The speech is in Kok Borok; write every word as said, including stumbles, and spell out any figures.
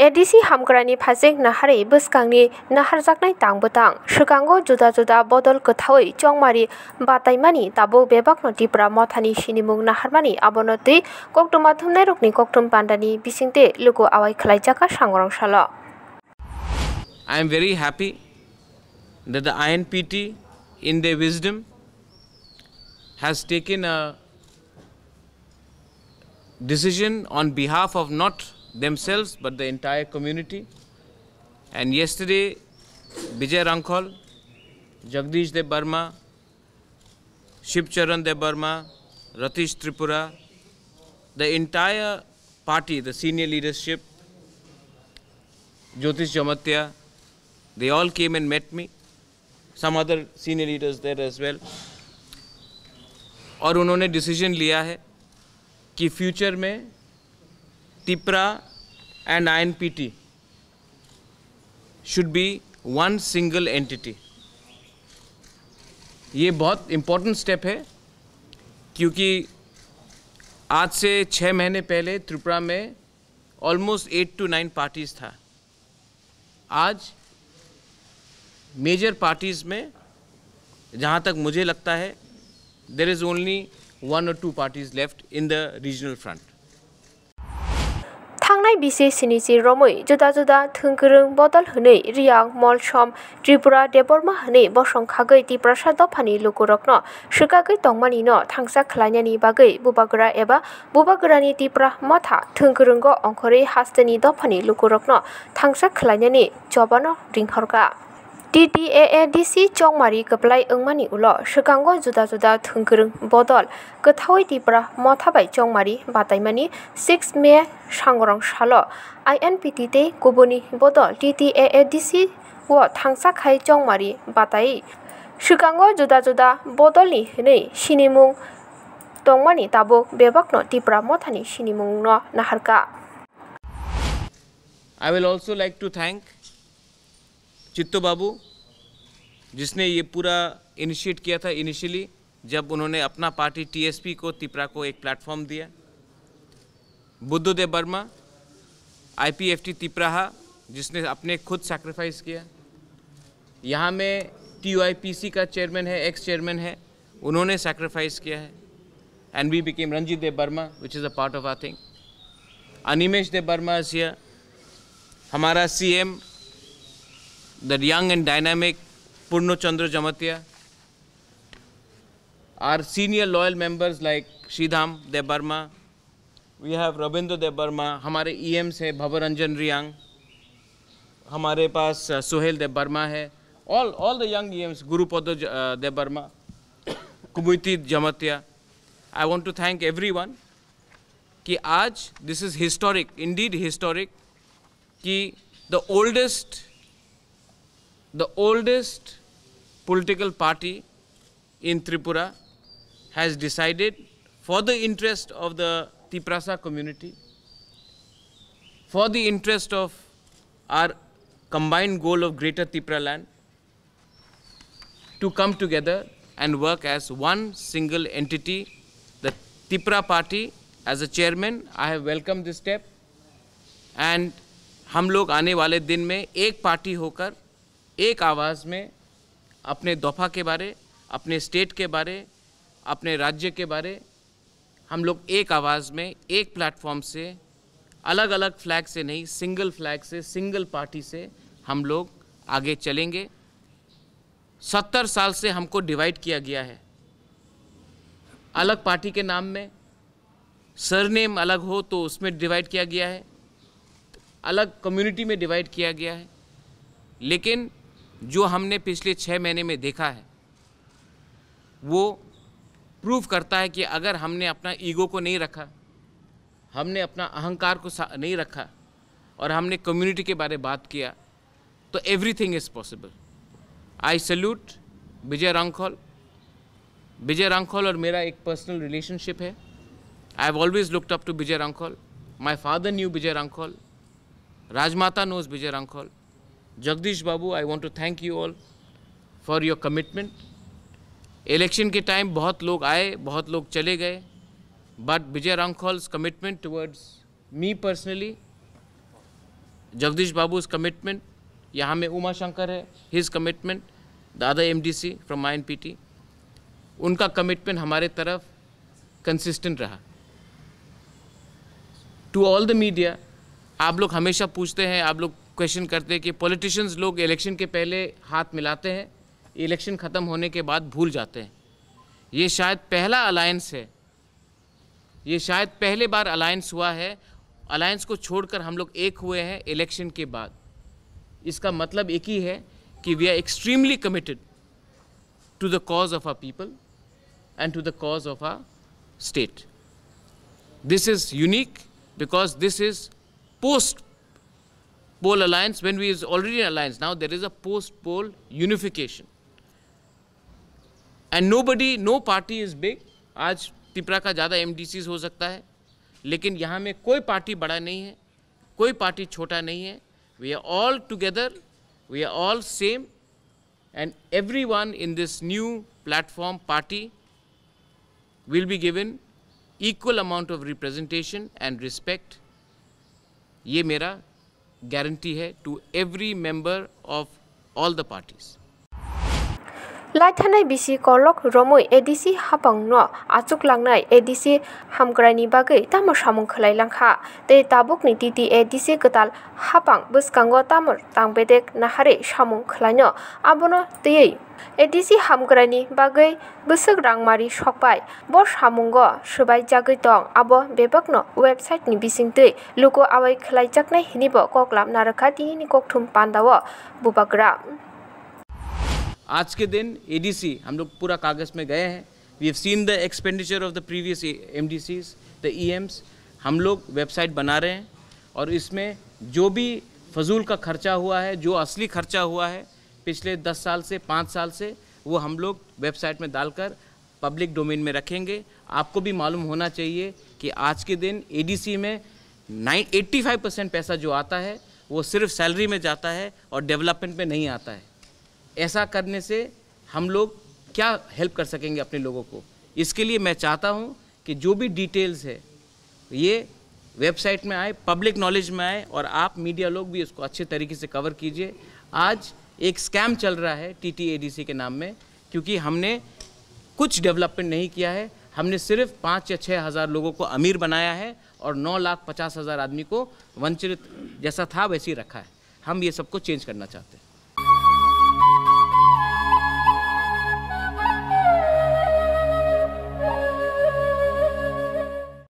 A D C hamkrani phasing naharwi bwskangni naharjaknai tang bwtang. Swkango juda juda bodol kwthawi chongmari bataimani tabuk bebakno Tipra Mothani sinimung naharmani abono twi koktwma thumnairokni koktwm pandani bisingtwi luku awai khlaijak kha Sangorong salo. I am very happy that the I N P T, in their wisdom, has taken a decision on behalf of not themselves but the entire community. And yesterday, Vijay Rangkhol, Jagdish Debbarma, Shivcharan Debbarma, Ratish Tripura, the entire party, the senior leadership, Jyotish Jamatia, they all came and met me. Some other senior leaders there as well. और उन्होंने डिसीजन लिया है कि फ्यूचर में तिपरा एंड आईएनपीटी should be one single entity. ये बहुत important step है, क्योंकि आज से छः महीने पहले त्रिपुरा में almost eight to nine parties था। आज मेजर पार्टीज में, जहाँ तक मुझे लगता है, there is only one or two parties left in the regional front. Thangnai bisi sini si romwi juda juda thwngkwrwng bodol hwnwi Riyang Molsom Tripura Debbarma hwnwi bosong khagwi Tiprasa dophani lukurokno swkagwi tongmani no thangsa khlainani bagwi bubagra eba bubagrani Tipra Motha thwngkwrwngo ongkhorwi hasteni dophani lukurokno thangsa khlainani chobano ringhorkha. T T A A D C chongmari kwplai wngmani ulo swkango juda juda thwngkwrwng bodol kwthawi Tipra Motha bai chongmari bataimani six May sangorong salo I N P T tei kubuni bodol T T A A D C o thangsa khai chongmari batai swkango juda juda bodolni hwnwi sinimung tongmani tabuk bebakno Tipra Mothani sinimungno naharkha. I will also like to thank Chittu बाबू, जिसने ये पूरा इनिशिएट किया था इनिशियली, जब उन्होंने अपना party TSP को तिपरा को एक प्लेटफॉर्म दिया। बुद्धदेव वर्मा, आईपीएफटी तिपराहा, जिसने अपने खुद सैक्रिफाइस किया। यहाँ में टीयूआईपीसी का चेयरमैन है, एक्स चेयरमैन है, उन्होंने सैक्रिफाइस किया है। And we became Ranjit Dev Barma, which is a part of our thing. Animesh Dev Barma is here. हमारा CM, the young and dynamic Purno Chandra Jamatia. Our senior loyal members like Sridham Dev Barma, we have Rabindra Dev Barma, हमारे ईएम्स हैं भवरंजन रियांग, हमारे पास अ, सुहेल देव वर्मा है, all all the young ईएम्स, गुरुपद ज- अ, देव वर्मा, कुमुति जमतिया. I want to thank everyone कि आज, this is historic, indeed historic, कि the oldest the oldest political party in Tripura has decided, for the interest of the Tiprasa community, for the interest of our combined goal of Greater Tipraland, to come together and work as one single entity, the Tipra party. As a chairman, I have welcomed this step, and हम लोग आने वाले दिन में एक पार्टी होकर एक आवाज़ में अपने दफ़ा के बारे, अपने स्टेट के बारे, अपने राज्य के बारे हम लोग एक आवाज़ में, एक प्लेटफॉर्म से, अलग-अलग फ्लैग से नहीं, सिंगल फ्लैग से, सिंगल पार्टी से हम लोग आगे चलेंगे। सत्तर साल से हमको डिवाइड किया गया है, अलग पार्टी के नाम में, सरनेम अलग हो तो उसमें डिवाइड किया गया है, अलग कम्युनिटी में डिवाइड किया गया है। लेकिन जो हमने पिछले छः महीने में देखा है, वो प्रूव करता है कि अगर हमने अपना ईगो को नहीं रखा, हमने अपना अहंकार को सा- नहीं रखा और हमने कम्युनिटी के बारे बात किया, तो everything is possible. I salute विजय रांखल. विजय रांखल और मेरा एक पर्सनल रिलेशनशिप है. I have always looked up to विजय रांखल. My father knew विजय रांखल. Rajmata knows विजय रांखल. Jagdish Babu, I want to thank you all for your commitment. Election के टाइम बहुत लोग आए, बहुत लोग चले गए, but विजय रांखल्स commitment towards me personally, Jagdish बाबू's commitment, यहाँ में उमा शंकर है, his commitment, the other M D C from I N P T, उनका कमिटमेंट हमारे तरफ कंसिस्टेंट रहा। टू ऑल द मीडिया, आप लोग हमेशा पूछते हैं, आप लोग क्वेश्चन करते हैं कि पॉलिटिशियंस लोग इलेक्शन के पहले हाथ मिलाते हैं, इलेक्शन ख़त्म होने के बाद भूल जाते हैं। ये शायद पहला अलायंस है, ये शायद पहले बार अलायंस हुआ है, अलायंस को छोड़कर हम लोग एक हुए हैं इलेक्शन के बाद। इसका मतलब एक ही है कि we are extremely committed to the cause of our people and to the cause of our state. This is unique because this is post poll alliance. When we is already an alliance, now there is a post poll unification. And nobody, no party is big. आज तिपरा का ज़्यादा M D Cs हो सकता है, लेकिन यहाँ में कोई पार्टी बड़ा नहीं है, कोई पार्टी छोटा नहीं है। We are all together, we are all same, and everyone in this new platform party will be given equal amount of representation and respect. ये मेरा गारंटी है to every member of all the parties. Laithanai bisi kolok romwi A D C hapangno achuklangnai A D C hamkraini bagwi tamo samung khwlai langkha, tei tabukni T T A D C kwtal hapang bwskango tamo tangbedek naharwi samung khwlaino, abono twiwi A D C hamkraini bagwi bwswk rangmari sokpai. Bo samungo swbaijagwi tong, abo bebakno website ni bisingtwi luku awai khwlaijaknai hinibo koklam narwkha tinini kokthum pandao Bubagra. आज के दिन एडीसी हम लोग पूरा कागज में गए हैं। We have seen the expenditure of the previous एमडीसीज, the ईएम्स। हम लोग वेबसाइट बना रहे हैं और इसमें जो भी फजूल का खर्चा हुआ है, जो असली खर्चा हुआ है पिछले दस साल से, पाँच साल से, वो हम लोग वेबसाइट में डालकर पब्लिक डोमेन में रखेंगे। आपको भी मालूम होना चाहिए कि आज के दिन एडीसी में नाइन एट्टी फ़ाइव परसेंट पैसा जो आता है, वो सिर्फ सैलरी में जाता है और डेवलपमेंट में नहीं आता है। ऐसा करने से हम लोग क्या हेल्प कर सकेंगे अपने लोगों को? इसके लिए मैं चाहता हूँ कि जो भी डिटेल्स है, ये वेबसाइट में आए, पब्लिक नॉलेज में आए और आप मीडिया लोग भी उसको अच्छे तरीके से कवर कीजिए। आज एक स्कैम चल रहा है टीटीएडीसी के नाम में, क्योंकि हमने कुछ डेवलपमेंट नहीं किया है। हमने सिर्फ पाँच या छः हज़ार लोगों को अमीर बनाया है और नौ लाख पचास हज़ार आदमी को वंचित जैसा था वैसे ही रखा है। हम ये सबको चेंज करना चाहते हैं।